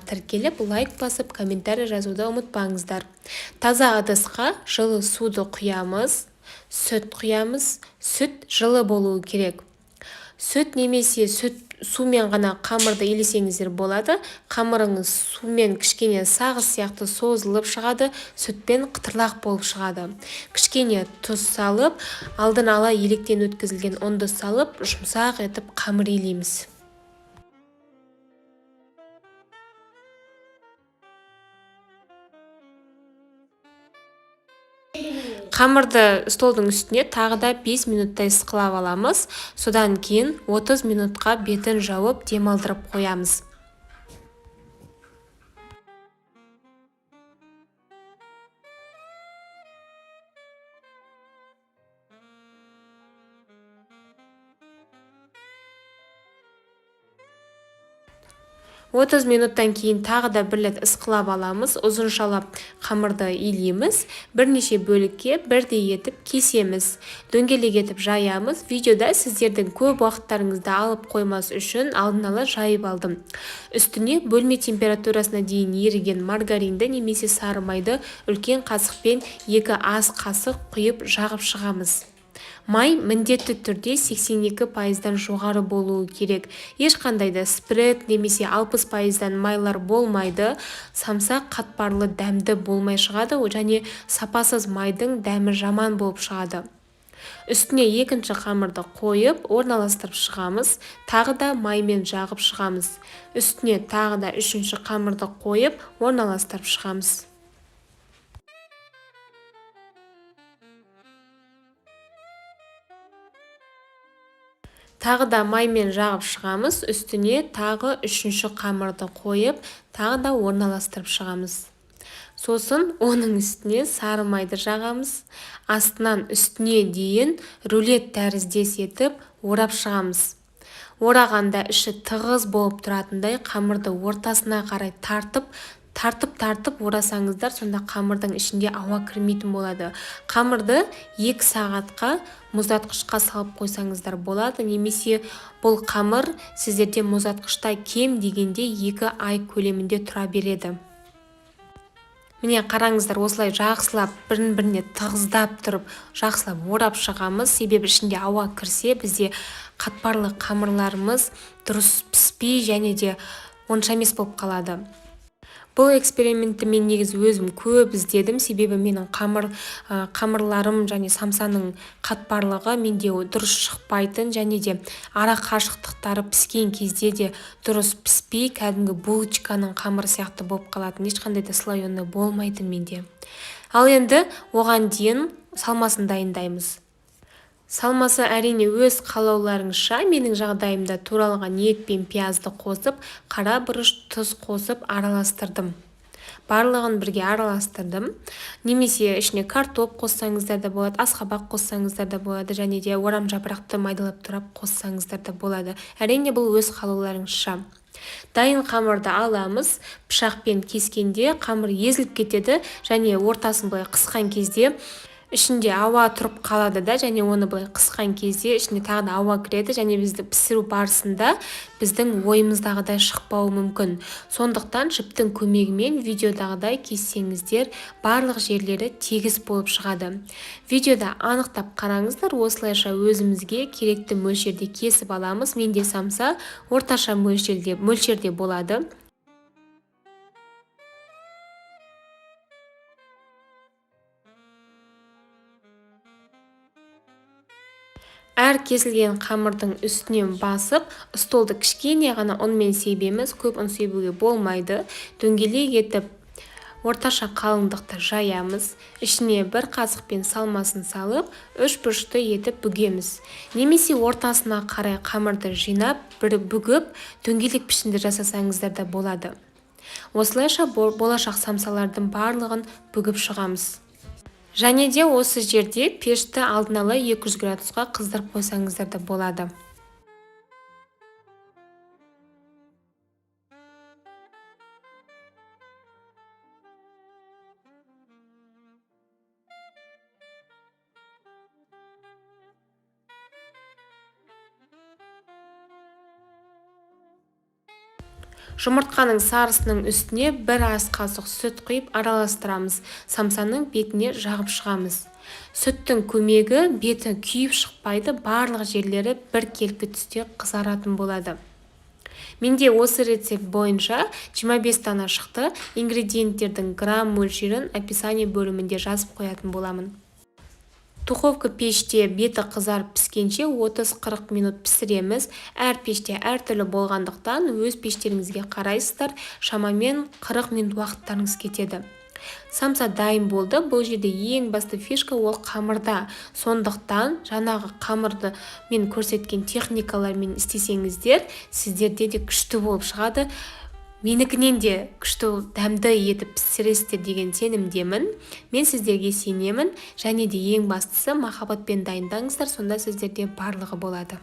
Тіркеліп, лайк басып, комментарий жазуды ұмытпаңыздар. Таза ыдысқа жылы суды құямыз, сүт құямыз. Сүт жылы болуы керек. Сүт немесе сүт сумен ғана қамырды елесеңіздер болады. Қамырыңыз сумен кішкене сағыз сияқты созылып шығады, сүтпен қытырлақ болып шығады. Кішкене тұз салып, алдын ала електен өткізілген ұнды салып, жұмсақ етіп қамыр елейміз. Қамырды столдың үстіне тағы да 5 минуттай ысқылап аламыз. Содан кейін 30 минутқа бетін жауып демалдырып қоямыз. 30 минуттан кейін тағы да бір рет ысқылап аламыз. Ұзыншалап қамырды илейміз. Бірнеше бөлікке бірдей етіп кесеміз. Дөңгелек етіп жаямыз. Видеода сіздердің көп уақыттарыңызды алып қоймас үшін алдын ала жайып алдым. Үстіне бөлме температурасына дейін еріген маргаринді немесе сары майды үлкен қасықпен 2 ас қасық құйып жағып шығамыз. Май міндетті түрде 82%-дан жоғары болуы керек. Ешқандай да спред немесе 60%-дан майлар болмайды. Самса қатпарлы дәмді болмай шығады және сапасыз майдың дәмі жаман болып шығады. Үстіне екінші қамырды қойып, орналастырып шығамыз. Тағы да маймен жағып шығамыз. Үстіне тағы да үшінші қамырды қойып, орналастырып шығамыз. Тағы да маймен жағып шығамыз, үстіне тағы үшінші қамырды қойып, тағы да орналастырып шығамыз. Сосын оның үстіне сары майды жағамыз, астынан үстіне дейін рулет тәріздес етіп орап шығамыз. Орағанда іші тығыз болып тұратындай қамырды ортасына қарай тартып, тартып орасаңыздар, сонда қамырдың ішінде ауа кірмейтін болады. Қамырды 2 сағатқа мұздатқышқа салып қойсаңыздар болады, немесе бұл қамыр сіздерде мұздатқышта кем дегенде 2 ай көлемінде тұра береді. Міне қараңыздар, осылай жақсылап бірін-біріне тығыздап тұрып, жақсылап орап шығамыз. Себебі ішінде ауа кірсе, бізде қатпарлы қамырларымыз дұрыс піспей және де онша емес болып қалады. Бұл экспериментті мен негізі өзім көп іздедім, себебі менің қамырларым және самсаның қатпарлығы менде дұрыс шықпайтын және де ара қашықтықтары піскен кезде де дұрыс піспей, кәдімгі булочканың қамыры сияқты болып қалатын, ешқандай да слоеный болмайтын менде. Ал енді оған дейін салмасын дайындаймыз. Салмасы әрине өз қалауларыңызша, менің жағдайымда туралған ет пен пиязды қосып, қара бұрыш, тұз қосып араластырдым. Барлығын бірге араластырдым. Немесе ішіне картоп қоссаңыздар да болады, асқабақ қоссаңыздар да болады, және де орам жапырақты майдалап турап қоссаңыздар да болады. Әрине бұл өз қалауларыңызша. Дайын қамырды аламыз, пышақпен кескенде қамыр езіліп кетеді және ортасын былай қысқан кезде ішінде ауа тұрып қалады да, және оны былай қысқан кезде ішіне тағы да ауа кіреді және бізді пісіру барысында біздің ойымыздағыдай шықпауы мүмкін. Сондықтан жіптің көмегімен видеодағыдай кессеңіздер барлық жерлері тегіс болып шығады. Видеода анықтап қараңыздар, осылайша өзімізге керекті мөлшерде кесіп аламыз. Менде самса орташа мөлшерде болады. Әр кесілген қамырдың үстінен басып, столды кішкене ғана ұнмен себеміз, көп ұн себуге болмайды. Дөңгелек етіп орташа қалыңдықта жаямыз. Ішіне бір қасықпен салмасын салып, үш бұрышты етіп бүгеміз. Немесе ортасына қарай қамырды жинап, бір бүгіп, дөңгелек пішінді жасасаңыздар да болады. Осылайша болашақ самсалардың барлығын бүгіп шығамыз. Және де осы жерде пешті алдын ала 200 градусқа қыздырып қойсаңыздар да болады. Жұмыртқаның сарысының үстіне 1 ас қасық сүт құйып араластырамыз. Самсаның бетіне жағып шығамыз. Сүттің көмегі беті күйіп шықпайды, барлық жерлері біркелкі түсте қызаратын болады. Менде осы рецепт бойынша 25 дана шықты. Ингредиенттердің грамм мөлшерін описание бөлімінде жазып қоятын боламын. Духовка пеште беті қызарып піскенше 30-40 минут пісіреміз. Әр пеште әртүрлі болғандықтан, өз пештеріңізге қарайсыздар, шамамен 40 минут уақыттарыңыз кетеді. Самса дайын болды. Бұл жерде ең басты фишка ол қамырда. Сондықтан жаңағы қамырды мен көрсеткен техникалармен істесеңіздер, сіздерде де күшті болып шығады. Менікінен де күшті, дәмді етіп пісіресіздер деген сенімдемін. Мен сіздерге сенемін. Және де ең бастысы, махаббатпен дайындаңыздар, сонда сіздерде барлығы болады.